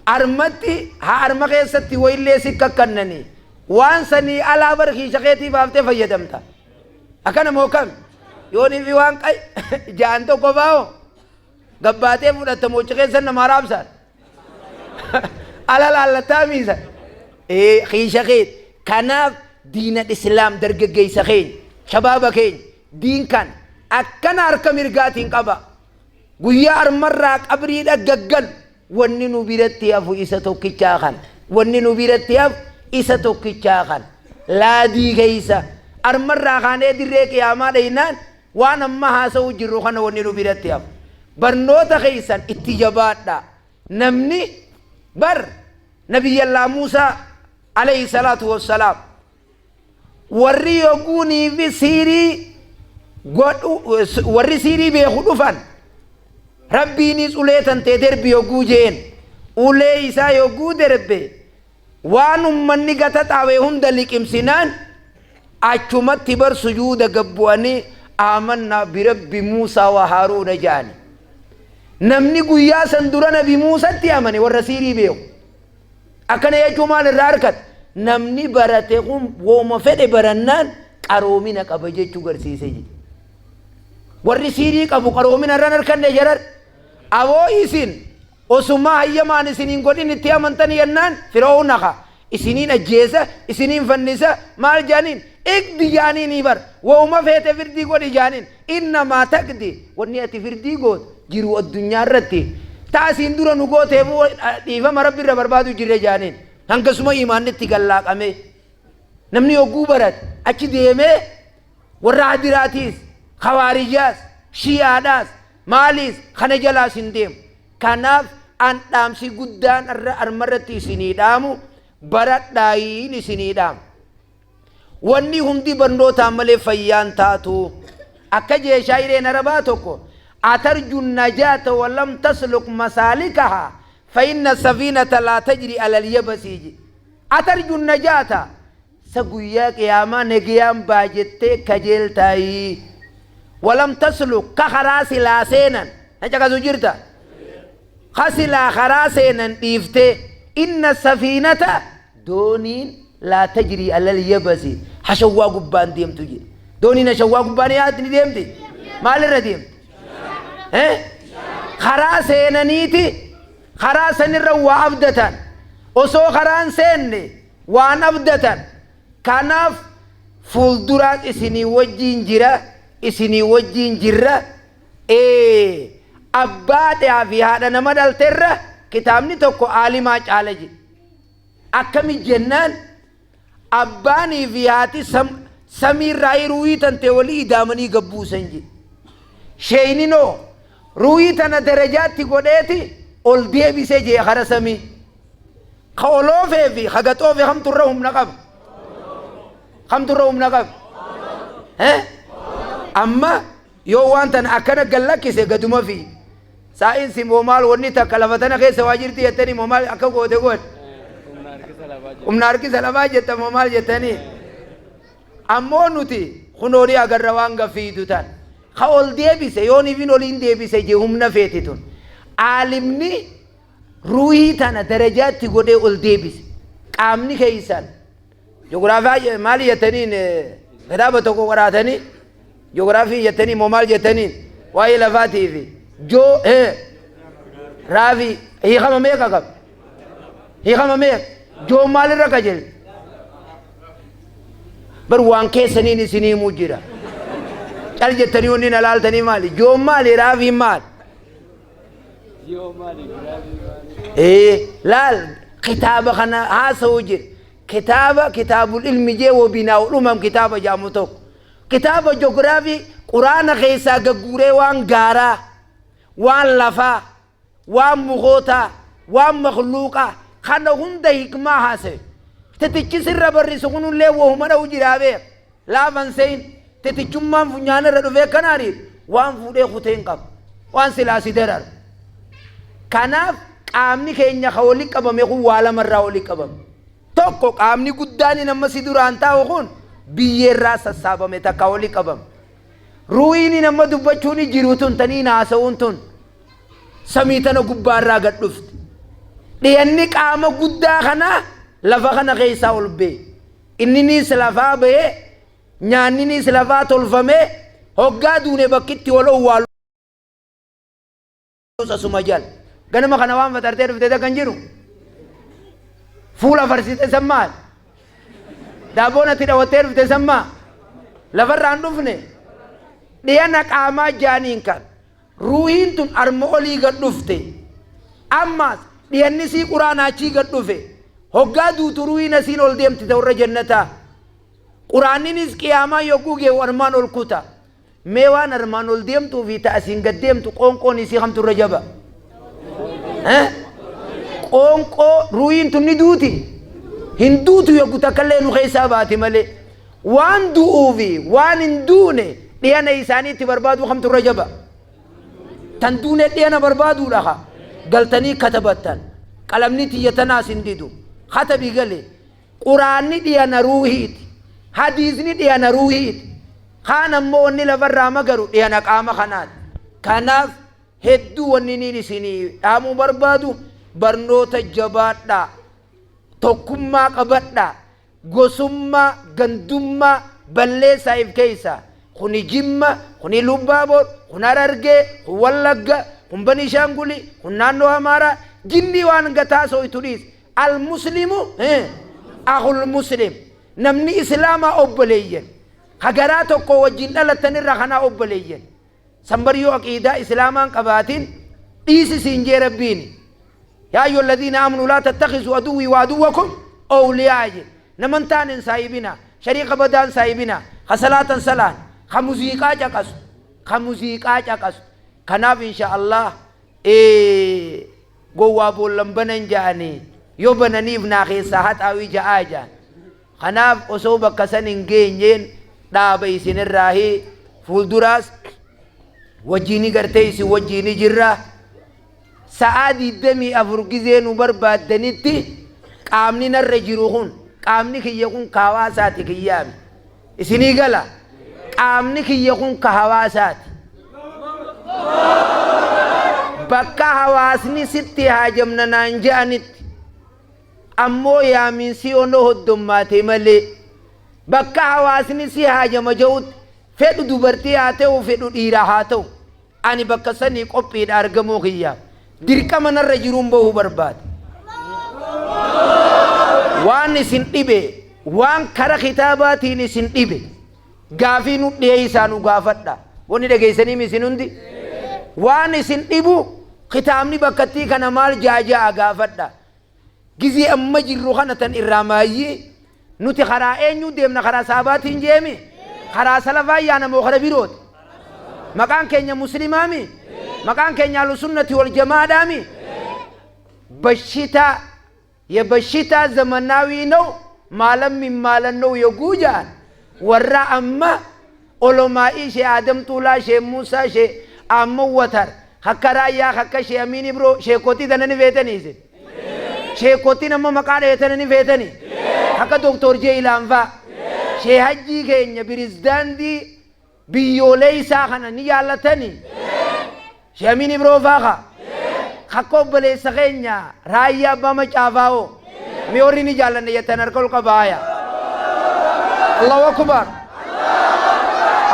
Armatti haa arma keessatti wayillee si kakkannanii waan sanii alaa bar kiisha keetii baaftee fayyadamta. Akkana moo kam? Yoonii fi waan ja'an tokko baa'oo? Gabbaatee fudhatta moochi keessa namaa raabsaan. Ala laallattaa miisa. Ee kiisha kee. Kanaaf diina islaam dargaggeessa keenya shabaaba keenya diin kan akkana harka mirgaatiin qaba. Guyyaa armarraa qabriidha gaggalu wanni nu biratti hafu isa tokkichaa kana. Wanni nu biratti hafu isa tokkichaa kana. Laadii keessa armarraa kaanee dirree qiyaamaa dhaynaan waan amma haasa'u jirru kana wanni nu biratti hafu. Barnoota keessan itti jabaadhaa. Namni bar Nabiyyallaa Muusaa alayhi salaatu wassalaam warri yoguunii fi siirii godhu warri siirii beeku dhufan Rabbiinis ulee tantee derbi yogguu jeen ulee isaa yogguu derbe waan ummanni gata xaawe hunda liqimsinaan achumatti bar sujuuda gabbu'anii aamannaa birabbi Muusaa wa Haaruuna ja'ani. Namni guyyaa san dura nabi Muusatti amane warra siirii beeku. Akkana jechuu maal irraa argata? Namni barate kun wooma fedhe barannaan qaroomina qaba jechuu garsiise jedhe. Warri siirii qabu qaroomina irra hin arkanne jarar. Aboo isin osumaa hayyamaan isin hin godhin itti amantanii jennaan Fir'aawna ka isiniin ajjeesa isiniin fannisa maal jaaniin iqdi jaaniinii bar wooma feete firdii godhi jaaniin innamaa taqdi wanni ati firdii gootu jiruu addunyaa irratti ta asiin dura nu gooteefuu dhiifama rabbi irra barbaadu jirre jaaniin hangasuma imaanni itti gallaaqamee namni yogguu barate achi deemee warra hadiraatiis kawaarijaas shi'aadhaas maaliis kana jalaas hin deemu kanaaf an dhaamsi guddaan arra armarratti isinii dhaamu baradhaayiin isinii dhaamu Wanni hundi barnootaan malee fayyaan taatu. Akka jee shaayireen Arabaa tokko, Atarju najaata wa lam tasluk masaalikahaa fa inna safiinata laa tajri alal yabasi je. Atarju najaata sa guyyaa qiyaamaa negeyaan baa jettee kajeeltaayii? Wa lam tasluk ka karaa silaa seenan na caqasu jirta? Ka silaa karaa seenan dhiiftee inna safiinata Dooniin laa tajrii alal yabasi hashawwaa gubbaan deemtu jedhe. Dooniin hashawwaa gubbaan yaatti ni deemti? Maalirra deemti? Eh? Karaa seenaniiti karaa sanirra waa abdatan. Osoo karaan seenne waan abdatan. Kanaaf fuulduraas isinii wajjiin jira isinii wajjiin jirra. Ee abbaadhaa fi haadha nama dhalterra kitaabni tokko aalimaa caala jedhe. Akkami jennaan abbaanii fi haati samiirraa ruuhii tantee walii idaamanii gad buusan jedhe. Sheeyninoo ruuhii tana darajaatti godheeti ol deebise jee kara samii. Ka ol oofee fi ka gad oofe kamtu irra humna qaba? Kamtu irra humna qaba? Eh? Amma Yoo waan tana akkana gad lakkise gaduma fi saayinsi moo maal wanni takka lafa tana keessa waa jirti jettanii moo maal akka goote godhe. Humna harkisa lafaa jedha. Humna harkisa lafaa jetta moo maal jettanii. Ammoo nuti kunoo ni agarra waan gaffiitu tan. Ka ol deebise yoon ifin oliin deebise je humna feeti tun. Aalimni ruuhii tana darajaatti godhee ol deebise. Qaamni keessan Joogiraafii maali jettaniin kitaaba tokko qoraatanii joogiraafii jettanii moo maal jettaniin waa'ee lafaatii fi joo raafii hiikama meeqa qaba? Hiikama meeqa? Joo maalirra qajeelti? Bar waan keessaniin isinii himuu jira. Cal jettanii wanni na laaltanii maali? Joon maali? Raafiin maali? Jiyoo maali? Giraafii maali? Ee, laal kitaaba kana haasa'u jira. Kitaaba kitaabul ilmi jee wabinaa umam kitaaba jedhamu tokko. Kitaaba joogiraafii quraana keessaa gagguuree waan gaaraa, waan lafaa, waan mukootaa, waan makluuqaa kana hunda hikmaa haasa'e. Titichi sirra barrisu kunillee wahuma dha'u jiraa beeka. Laafan seyin titichummaan funyaan irra dhufee akkana ariitu waan fuudhee kutee hin qabu. Waan silaa si dararu. Kanaaf qaamni keenya ka wali qabame kun waa lama irraa wali qabame. Tokko qaamni guddaan inni amma si duraan taa'u kun biyyeerraa sassaabame takka wali qabame. Ruuhiin inni amma dubbachuun jiru tun taniin haasa'uun tun samii tana gubbaarraa gad dhufti. Dhiyanni qaama guddaa kanaa lafa kana keessaa ol ba'e. Inniniis lafaa bahee, nyaanniniis lafaa tolfamee, hoggaa duune bakki itti wal owwaallu Asuma jala. Ganama kana waan fatartee dhufte takka hin jiru. Fuula farsite san maal? Daabboon ati dhawattee dhufte san maa? Lafarraa hin dhufne. Dhiyana qaamaa jaaniin kan. Ruuhiin tun arma olii gad dhufte. Ammaas dhiyanni sii quraana achii gad dhufe. Hoggaa duutu ruuhiin asiin ol deemti ta warra jannataa. Quraanninis qiyaamaa yogguu geehu armaan ol kuta. Mee waan armaan ol deemtuu fi ta asiin gad deemtu qoonqoon isii kamtu irra jaba? Eh? Qoonqoo ruuhiin tun ni duuti? Hin duutu yoggu takkallee nu keessaa baati malee. Waan du'uu fi waan hin duune dhiyana isaanii itti barbaaduu kamtu irra jaba? Tan duune dhiyana barbaaduudha ka. Galtanii katabattan. Qalamni tiyya tanaas hin didu. Katabi gale. Quraanni dhiyana ruuhiiti. Hadiisni dhiyana ruuhiiti. Kaan ammoo wanni lafarraa magaru dhiyana qaama kanaati. Kanaaf hedduu wanni niin isinii dhaamuu barbaadu barnoota jabaadhaa. Tokkummaa qabadhaa. Gosummaa, gandummaa balleessaa if keessaa. Kuni Jimma, kuni Lubbaaboor, kun Harargee, kun Wallagga, kun Banishaanguli, kun naannoo Amaaraa. Jinnii waan gataa sooytu dhiisi. Al muslimu akhul muslim namni islaamaa obboleeyyan ka garaa tokko wajjin dhalattan irra kanaa obboleeyyan san bar yoo aqiidaa islaamaan qabaatin dhiisi siin jee rabbiini yaa ayyuha alladhiina aamanu laa tattakhizu aduwwii wa aduwwakum awliyaa je naman taanen saahibina shariika badaan saahibina ka salaatan salaan ka muziiqaa caqasu ka muziiqaa caqasu kanaaf insha allah Ee gowwaa boollan banan ja'anii yoo bananiif naa keessaa haxaawi ja'aa ja'an. Kanaaf osoo bakka san hin geenyeen dhaaba isinirraahi fuulduraas wajjiini gartee isin wajjiini jirra. Sa'aa 24 gizee nu barbaaddanitti qaamni narra jiru kun qaamni kiyya kun ka hawaasaati kiyyaami. Isinii gala? Qaamni kiyya kun ka hawaasaati. Bakka hawaasni sitti haajamna naan je'anitti ammoo yaamiinsi yoo na hoddommaate malee bakka hawaasni si haajama je'utti fedhu dubartii haa ta'u fedhu dhiira haa ta'u ani bakka sanii qophiidha argamuu kiyyaaf. Dirqama narra jiruun bahuu barbaada. Waan isin dhibe, waan kara kitaabaatiin isin dhibe, gaafii nu dhiyeessaa nu gaafadha. Wanni dhageessanii isin hundi? Waan isin dhibu kitaabni bakkattii kana maal ja'a ja'a gaafadha. Gizee amma jirru kana tan irraa maayyii nuti karaa eenyuu deemna karaa saabaatiin jeemi karaa salafaa yaana moo kara birooti maqaan keenya muslimaami maqaan keenya ahlusunnati wal jamaadhaami bashitaa የበሽታ ዘመናዊ ነው maalan min maalan ነው yogguu ja'an warra amma olomaa'ii shee Aadam Tuulaa shee Muusaa shee Aammoo Watar Akka Raayyaa akka shee Amiin Ibroo sheekotii tana ni feetanii isin sheekotiin amma maqaa dhahe tana ni feetanii akka Doktor Jeeyilaan faa shee Hajjii keenya pirezidaantii biyyooleessaa kana ni jaallatanii shee Amiin Ibroo faa ka akka obboleessa keenya Raayyaa Abbaa Macaafaa hoo mee warri ni jaallanna jettan harka ol qabaaya. Allahu Akbar.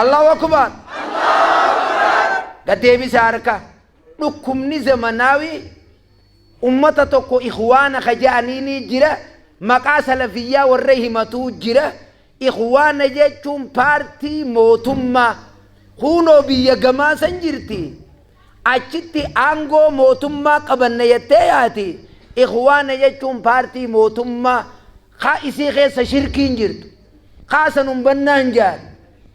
Allahu Akbar. Gad deebisa harka. Dhukkubni zamanaawii ummata tokko ikhwaana ka ja'aniinii jira maqaa salafiyyaa warra himatuu jira ikhwaana jechuun paartii mootummaa kuunoo biyya gamaa san jirti achitti aangoo mootummaa qabanna jettee yaati ikhwaana jechuun paartii mootummaa ka isii keessa shirkiin jirtu kaa sanum bannaan jaan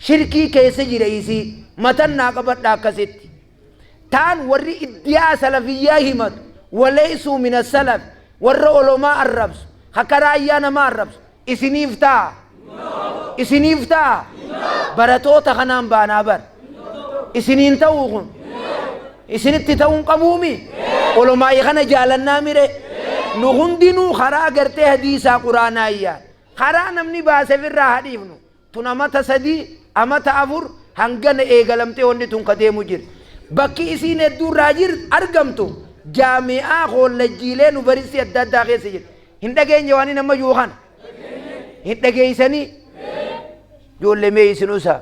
Shirkii keessa jira isii matan naa qabadha akkasitti. Taan warri iddiyaa salafiyyaa himatu waleysuu mina salaf warra olomaa arrabsu akka raayyaa nama arrabsu isiniif ta'a? Isiniif ta'a? Baratoota kanaan baanaa bar. Isiniin ta'uu kun? Isinitti ta'uu hin qabuumi? Olomaa'ii kana jaalannaa mire? Nu hundinuu karaa gartee hadiisaa quraanaa iyyaan. Karaa namni baasef irraa haa dhiifnu. Tun amata 3, amata 4 hangana eegalamtee wanni tun ka deemu jirti. Bakki isiin hedduu irraa jir argamtu jaami'aa, koollejjiilee, nuvaristii adda addaa keessa jirti. Hin dhageenye waan inni amma jiru kana? Hin dhageessanii? Ijoollee mee isin usaa?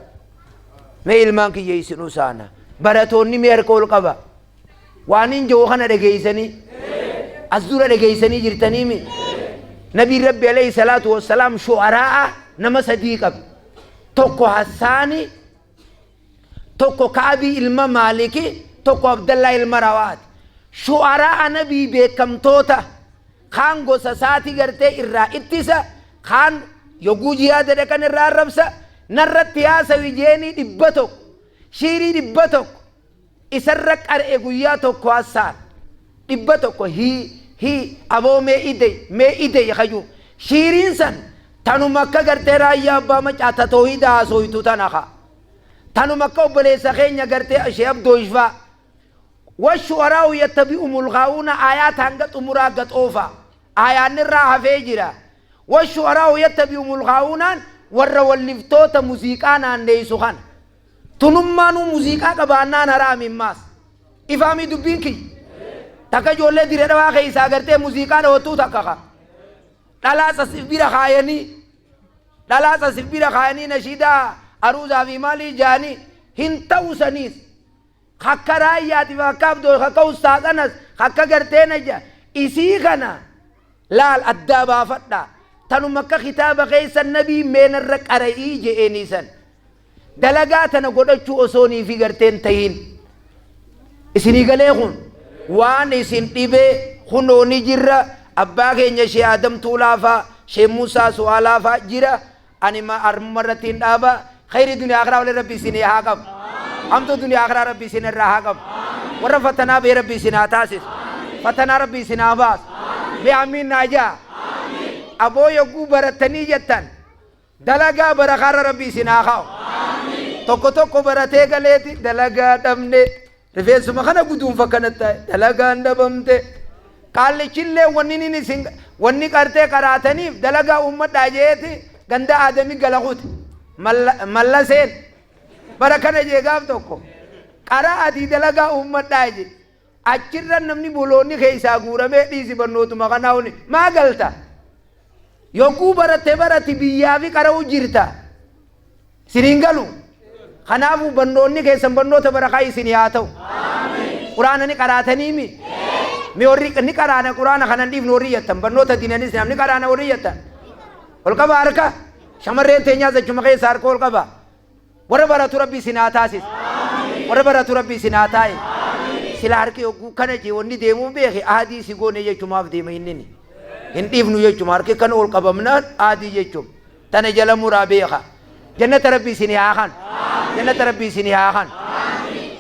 Mee ilmaan kiyya isin usaana? Baratoonni mee harka ol qaba? Waanin je'u kana dhageeysanii? As dura dhageeysanii jirtaniimi? Nabiin Rabbi alayhi salaatu wassalaam shu'araa'a nama sadii qaba. Tokko Hassaani, tokko Ka'abii ilma Maaliki, tokko Abdallaa ilma Rawaati. Shu'araa'a nabii beekamtoota kaan gosa isaati gartee irraa ittisa, kaan yogguu jihaada dhaqan irraa arrabsa, narratti haasawi jeenii 100, shiirii 100 isarra qar'e guyyaa tokko hassaan 100 hi hi aboo mee idey mee idey kaju shiiriin san tanuma akka gartee raayyaa abbaa macaa ta toohida haasooytu tana ka tanuma akka obboleessa keenya gartee shee abdooshfaa washu'araa'u yattabi'umul ghaa'uuna aayaata hanga xumuraa gaxoofa aayaanni irraa hafee jira washu'araa'u yattabi'umul ghaa'uunaan warra walliftoota muziiqaa naanneeysu kana Tunummaanuu muziiqaa qabaannaan haraami immaas. Ifaamii dubbiin kiyya? Takka ijoollee dire dhawaa keessaa gartee muziiqaa dhawattuu takka ka. Dhalaas as if bira kaayanii dhalaas as if bira kaayanii nashiidaa aruuzaa fi maalii jaanii hin ta'u saniis. Kakka raayyaatiif akka abdoo kakka ustaaz anas kakka gartee naja isii kana Laal addaa baafadhaa. Tanuma akka kitaaba keessa nabiin mee narra qara'ii je'eenii san. Dalagaa tana godhachuu osoo niifi gartee hin tahin. Isinii galee kun waan isin dhibee kunoo ni jirra abbaa keenya shee Aadam Tuulaa faa shee Muusaa Su'aalaa faa jira ani ma armuma irratti hin dhaaba khayrii duniyaa akhiraa waliin rabbi isinii haa qabu. Hamtuu duniyaa akhiraa rabbi isin irraa haa qabu. Warra fatanaa bee rabbi isin haa taasisu. Fatanaa rabbi isin haa baasu. Mee amiin naa jaa. Aboo yogguu barattanii jettan dalagaa barakaarra rabbi isin haa kaa'u. Tokko tokko baratee galeeti dalagaa dhabne Rifeensuma kana guduunfa akkanatti taa'e dalagaan dhabamte. Qaallichillee wanni inni isin wanni qartee qaraataniif dalagaa uummadhaa jeeti ganda aadami gala kute. Mallaseen bara kana jee gaaf tokko qara adii dalagaa uummadhaa jee. Achirra namni boloonni keessaa guuramee dhiisi barnootuma kanaa huni maa galta? Yogguu baratte barati biyyaafi qara'u jirta. Isiniin galu? Kanaafuu barnoonni keessan barnoota barakaa isinii haa ta'u. Quraana ni qaraatanii mi? Mi warri ni qaraana quraana kana hin dhiifnu warri jettan barnoota diinanis ni qaraana warri jettan. Ol qaba harka. Shamarreen teenyaas achuma keessa harka ol qaba. Warra baratu rabbi isin haa taasisu. Warra baratu rabbi isin haa taa'e. Sila harki yogguu kana jee wanni deemuuf beeke aadii si goone jechumaaf deema inni. Hin dhiifnu jechuma harki kana ol qabamnaan aadii jechuma. Tana jala muraa beeka. Jannata Rabbi isinii haa kanu. Jannata Rabbi isinii haa kanu.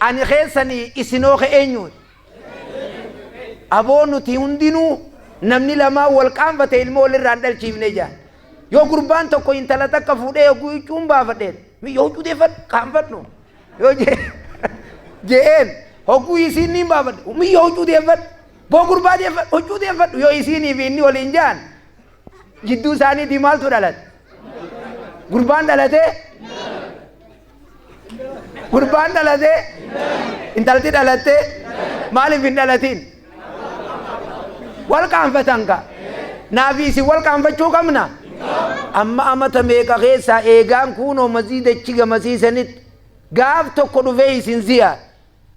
Ani keessanii isinoo ka eenyuuti? Aboo nuti hundinuu namni lamaan wal qaanfate ilmoo walirraa hin dhalchiifne jaan. Yoo gurbaan tokko intala takka fuudhee yogguu huccuun baafadheen miyyoo huccuu deeffadhu qaanfadhu yoo je'een hogguu isiin niin baafadhe miyyoo huccuu deeffadhu boo gurbaa deeffadhu huccuu deeffadhu yoo isiinii fi inni waliin ja'an Jidduu isaaniitii maaltu dhalate? Gurbaan dhalatee? Gurbaan dhalatee? Intalti dhalattee? Maaliif hin dhalatiin? Wal qaanfatan ka. Naafi isin wal qaanfachuu qabna? Amma amata meeqa keessaa eegaan kuunoo masiidachi gamasiisanitti gaaf tokko dhufee isin ziyaara.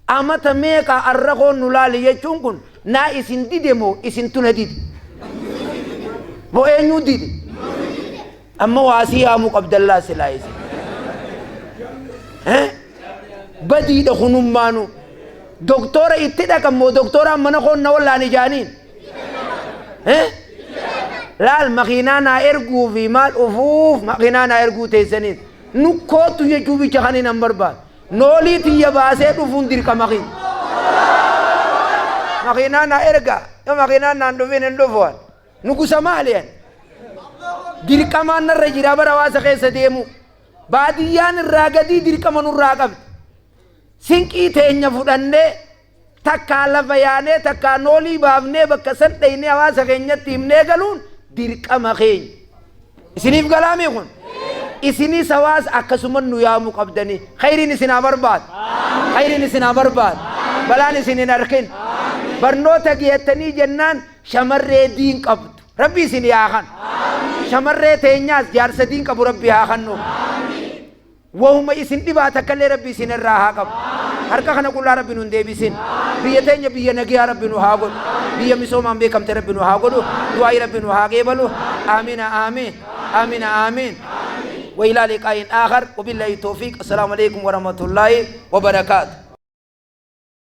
Amata meeqa arra koon nu laali jechuun kun naa isin dide moo isintu na dide? Moo eenyuu dide? Amma waa si yaamuu qabdallaa silaa isin. Eh? Badiidha kunummaanu. Doktora itti dhaqan moo doktoraan mana koon na wallaani jaaniin? Eh? Laal makiinaa naa erguu fi maal ufuuf makiinaa naa erguu teessaniin. Nu koottu jechuu bicha kan hin barbaadu. Noolii tiyya baasee dhufuun dirqama kiyya. Makiinaa naa ergaa. Yoo makiinaan naan dhufin hin dhufu ani. Nugusa maali ani? Dirqamaan narra jira bara hawaasa keessa deemu. Baadiyyaan irraa gadii dirqama nurraa qabdi. Sinqii teenya fudhannee takkaa lafa yaanee takkaa noolii baafnee bakka san dhaynee hawaasa keenyatti himnee galuun dirqama keenya. Isiniif galaamii kun? Isinis hawaasa akkasuma nu yaamuu qabdanii. Khayriin isin haa barbaadu. Khayriin isin haa barbaadu. Balaan isin hin arkin. Barnoota geettanii jennaan shamarree diin qabdu. Rabbi isin haa kanu. Shamarree teenyaas jaarsa diin qabu Rabbi haa kannu. Wahuma isin dhibaa takkallee Rabbi isin irraa haa qabu. Harka kana qullaa Rabbi nun deebisin. Biyya teenya biyya nagiyaa Rabbi nu haa godhu. Biyya misoomaan beekamte Rabbi nu haa godhu. Du'aa'ii Rabbi nu haa qeebalu. Aamiina aamiin. Aamiina aamiin. وإلى لقاء آخر وبالله التوفيق. السلام عليكم ورحمة الله وبركاته.